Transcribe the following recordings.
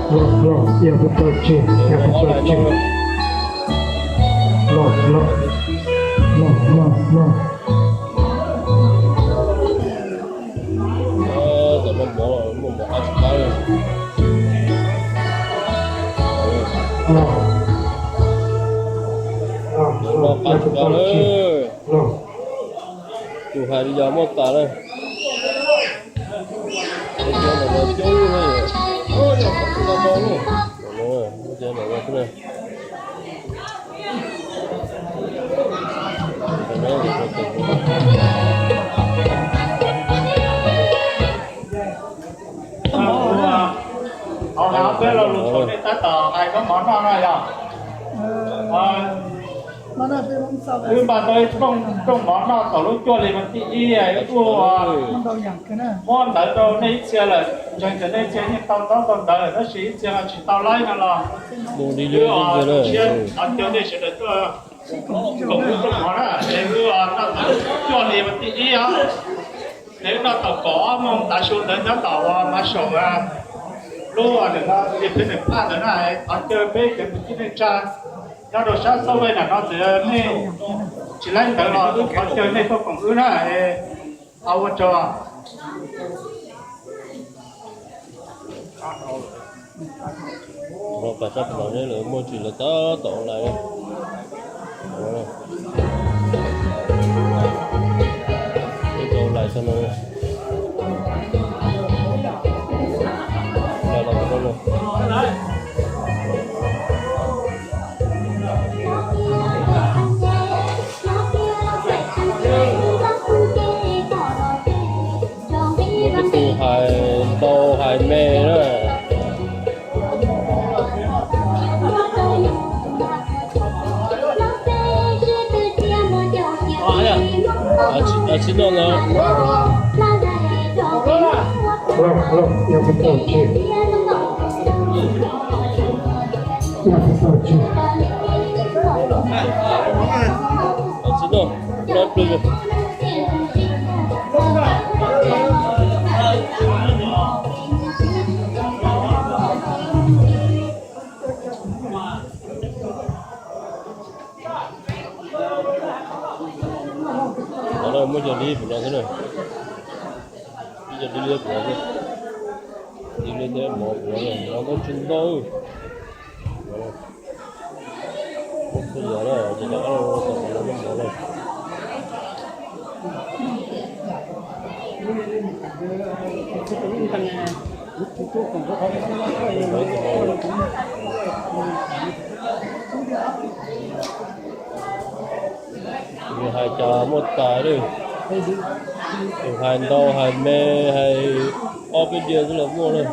Los, los, yog peb tau tseg, yog peb tau tseg. Los, los, los, los, los. Tam no mov muaj mov qab tsis qab li. Los, los, los, los, los. Tus hais li yog muaj tas lawm. Muaj cov ntawm no coob na. Muaj cov ntawm no xwb na. Hauv no peb lo lus thaum nej tab tom hais koj mov noj no yog. Wb npaj tau ib rooj mov noj thaum lub cuaj hli vas thib ib, wb kuj muab ntawv rau nej ib txhia lawm, ntseeg tias nej ib txhia yeej tau ntaub tau ntawv lawm, tab sis ib txhia tsis tau laib no los wb siab thov caw nej sawv daws tuaj koom wb rooj mov na, es wb noj thaum lub cuaj hli vas thib ib os. Es wb noj thaum kaum ob moos tav su ntawd nyob tom uas Mav Saum lub tim peb nws phaj ntawd na, thov caw peb cov kwv tij neej tsa nyob rau sab Xauv Vej na no txiv nej tsis laib ntawv los wb thov caw nej tuaj koom wb na, es thov ua tsaug. Ua pas sab pem no ne lawv muaj tsis lawv tab tom online. Peb tau online txog no. Online los txog no. Muaj tej tus hais ntau hais me na. Tsis noj no. Tsis noj, noj plig. Muab cov dib pem no xwb na. Ib cov dib liab pem no xwb. Dib liab thiab mov pem no, mov ntau tsis ntau. Muab pheej yog na, ces rov qab los tom qhov no muaj mov na. Yus hais cas muaj tas li. Yus hais ntau hais me, hais ob peb diav xwb los muaj na.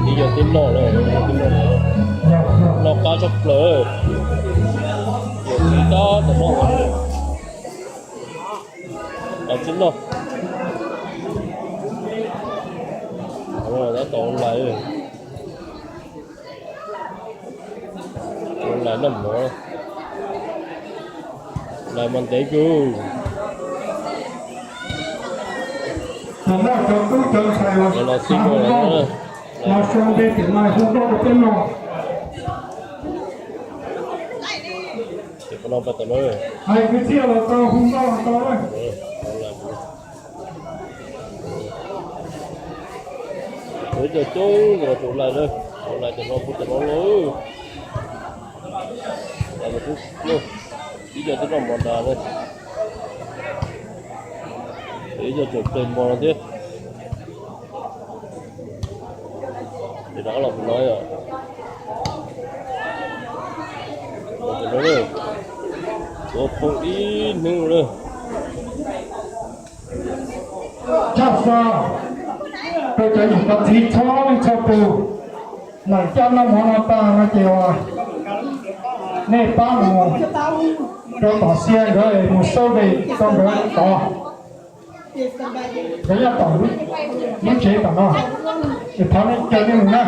Ib yog tib noj, noj qab tshaj plaws. Yog tib tab tom noj. Tsis noj. Tab tom online. Online noj mov. Online mas ntev kawg. Los xij hu nkauj, los xij hu nkauj, los xij hu nkauj rau peb mloog. Hais kwv txhiaj los tau, hu nkauj los tau. Ib co coob los tseem online na, online tam no kuv tam no los. Ib co twb noj mov tas na, ib co tseem pleg mov no thiab. Ces rov qab los pem no yom. Los pem no, tuav phooj ib hnub na. Tshaj xov rau cov niam cov txiv txhua leej txhua tus, lawm coj noj mov no tag no ces uas nej pab mus rau tom Xia nkawd es mus xauj dej rau nkawd tod. Yog yaj tom lub tsev tom no, es thov nej caw nej mus na.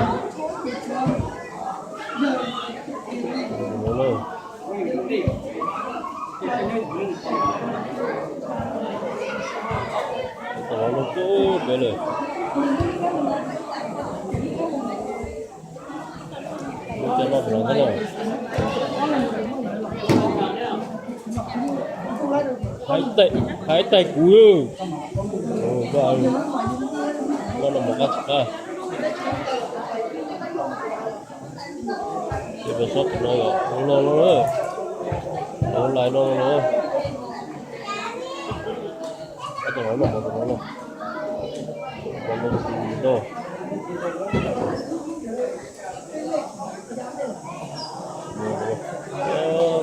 Hais tais kuv, koj no mov qab tsis qab. Ces peb sob tus no yom, no no, no lais no no. Tus no no, tus no no, tus no no.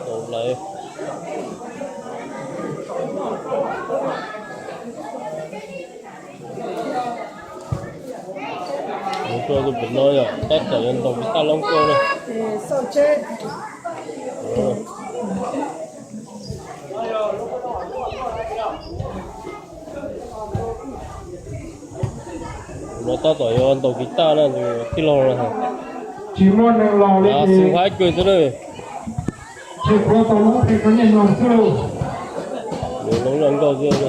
Tau lais. Mus rau tus pem no yom, tab tom yuav ntaus kiv taj loob nkauj na. No tab tom yuav ntaus kiv taj na, tij laug na. Tsis muaj neeg los li, xu haib kawg xwb na. Tsis pub tau lub phem rau nej mloog xwb lauj. Loob zaj nkauj xwb.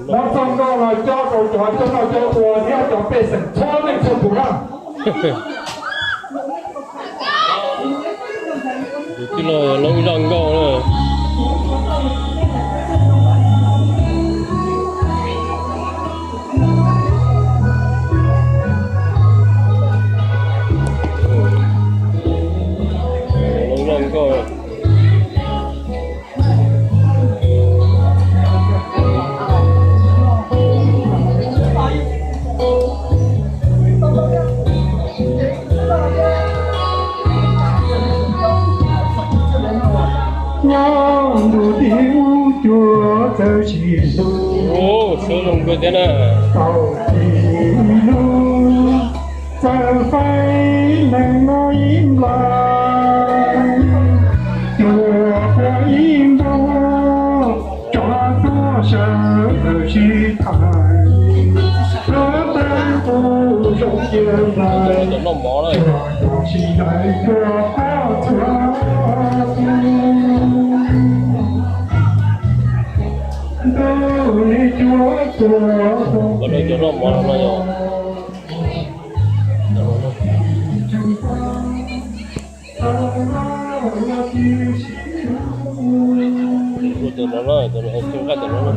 Muab txoj nkauj no cob rau cov coj noj coj ua thiab cov pej xeem txhua leej txhua tus na. Tus tij laug loob zaj nkauj na. Loob zaj nkauj. Nyob ntu tim ub cuav txawv sis hlub, sawv zoo kawg thiab na. Tau ib lub txawv faib neeg no ib nplais, cuag pua ib npug tsov tuaj sawv daws sib thaiv, luag tej qub zoo cia nplais, cuag tus sib hlais cuag qab txhua tus. Ntuj li cuav tuag. Cov no na, cov no, cov no na.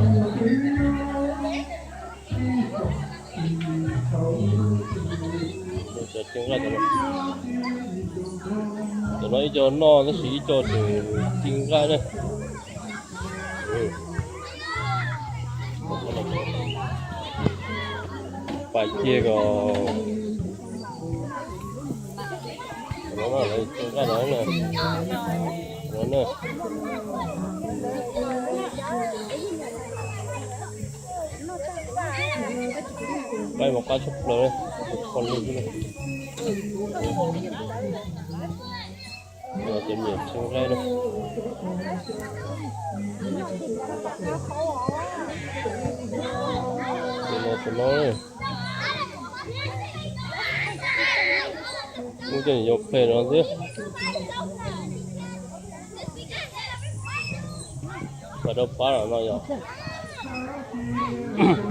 Cov no ib co noj tab sis ib co tseem ci nqaij na. Pais kiag kom no na, lawv ci nqaij no na. No na. Nqaij mas qab tshaj plaws, qhov lwj xwb na. Cov niam ci nqaij na. Cov no, cov no. Muaj cov yuav phem no xwb. Pab rau pab no yom.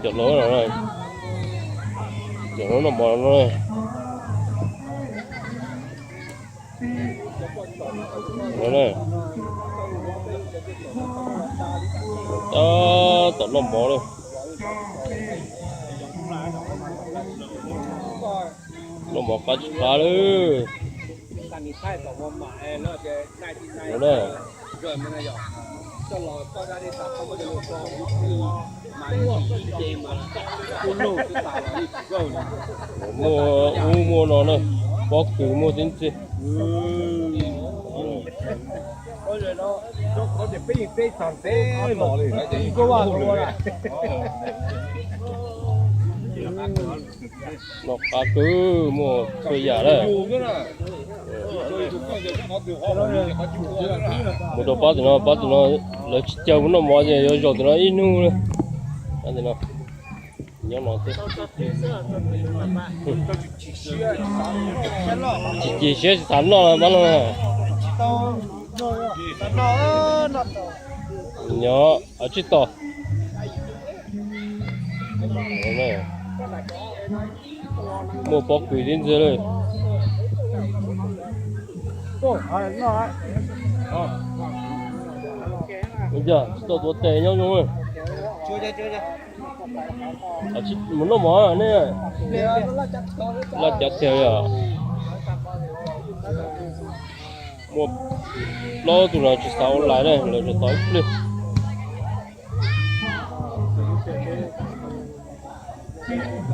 Cov no, cov no noj mov no. No na. Tab tom noj mov na. Noj mov qab tsis qab lawm. No na. Muaj ub muaj no na, pob kws muaj tib si. Noj qab kawg, muaj txhua yam lawm. Mus rau pab tim no, pab tim no lawv tsis caw mus noj mov ces yuav zaum tim no ib hnub li. Pab tim no nyob no thiab. Tsis cim siab tsis xav noj pab no. Nyob tsib tos. Muaj pob kws tib ntxiag li. Ua cas tsis tau tuav tes nyob zoo. Mus noj mov ne. Laj cav tiag li os. Muaj plaub tug no tsis xav ua lais na, lawv tseem tos ib pliag.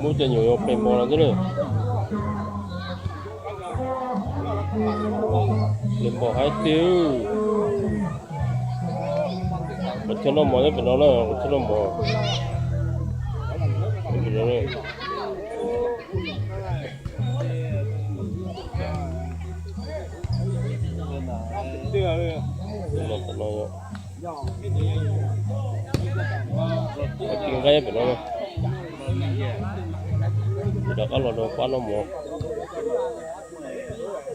Muab cov nyuam yaus pem npos no xwb na. Pem npos haib tiag. Kuv thiaj noj mov nyob pem no na, kuv thiaj noj mov. Kuv tiv nqaij pem no na. Rov qab los rau pab noj mov.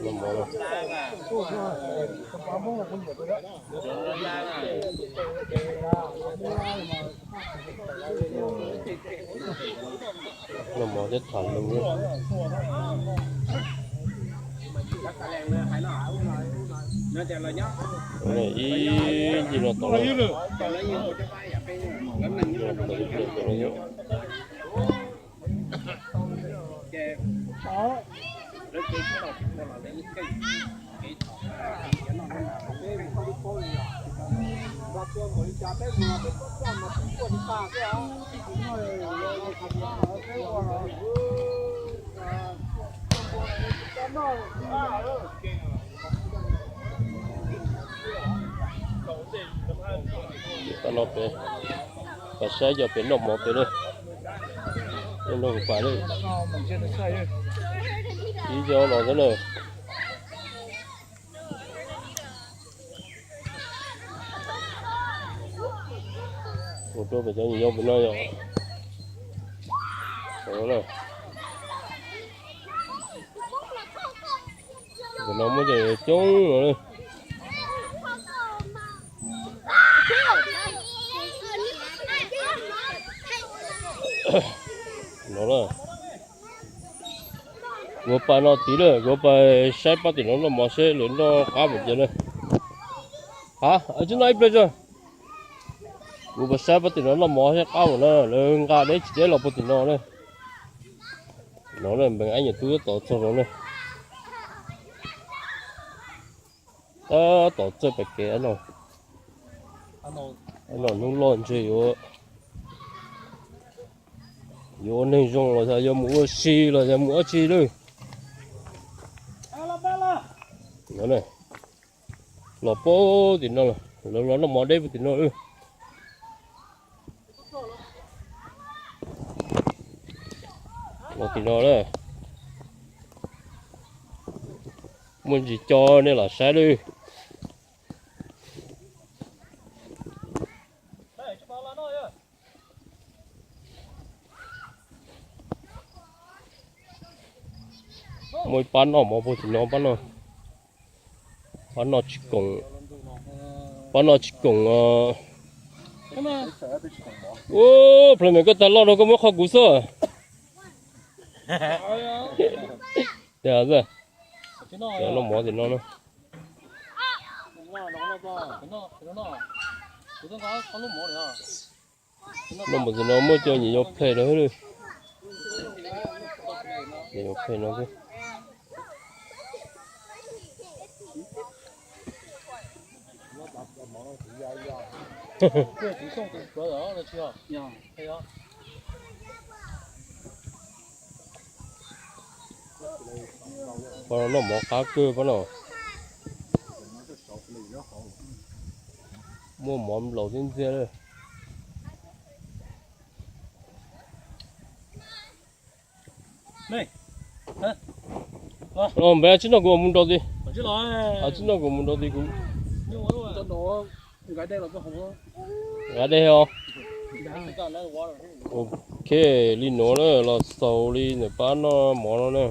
Noj mov no. Noj mov thiab tham lus. Ib ncig no tod. Tam no pem, pab saib cov pem noj mov pem na. Noj pam na. Ib co los xwb na. Mus rau pem cov nyuam yaus pem no yom. Pem no muaj cov coob no. No na. Kuv pab no tid lawm, kuv pab saib pab tim no noj mov seb lawv noj qab npaum cas na. Ha, tsis noj ib pliag tso. Kuv pab saib pab tim no noj mov seb qab npaum na, lawv nqa deb tsis deb los puag tim no na. No na, npeeg aib nyuam tub tab tom txog no na. Tab tom txawj pem kev no. No hnub loj ntshe yuav, yuav ua neeg zoo los yog yuav mus ua si los yog mus ua tsi lawm. Los puag tim no, lawv los noj mov deb puag tim no lawm. Los tim no na. Muaj ntsis co nej los saib lawm. Muaj ib pab noj mov puag tim no, pab no, pab no tsis koom, pab no tsis koom. Ua, Plas Mem, koj tag loj rau koj muab qhov kuv xwb. Tiag, noj mov tim no na. Noj mov tim no muaj cov nyuam yaus phem lawm. Nyuam yaus phem no xwb. Pab no noj mov qab kawg pab no. Muaj mov nplaum tib ntxiag lawm. Los npem, tsis noj kuv mus nrau ti. Tsis noj kuv mus nrau ti kuv. Nqa dej os. Ok, li nuav na los xaus li ntawm pab noj mov no na.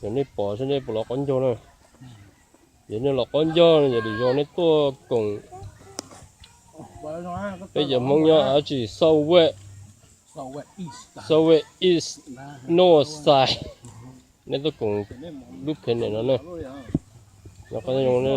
Yog nej pom saib nej puas los qaub ncaug na. Yog nej los qaub ncaug no ces lwm zaus nej tuaj koom peb cov Hmoob nyob dab tsi, South West, South West East, North Side, nej tuaj koom lub page no na. Nyob qab zoo ne.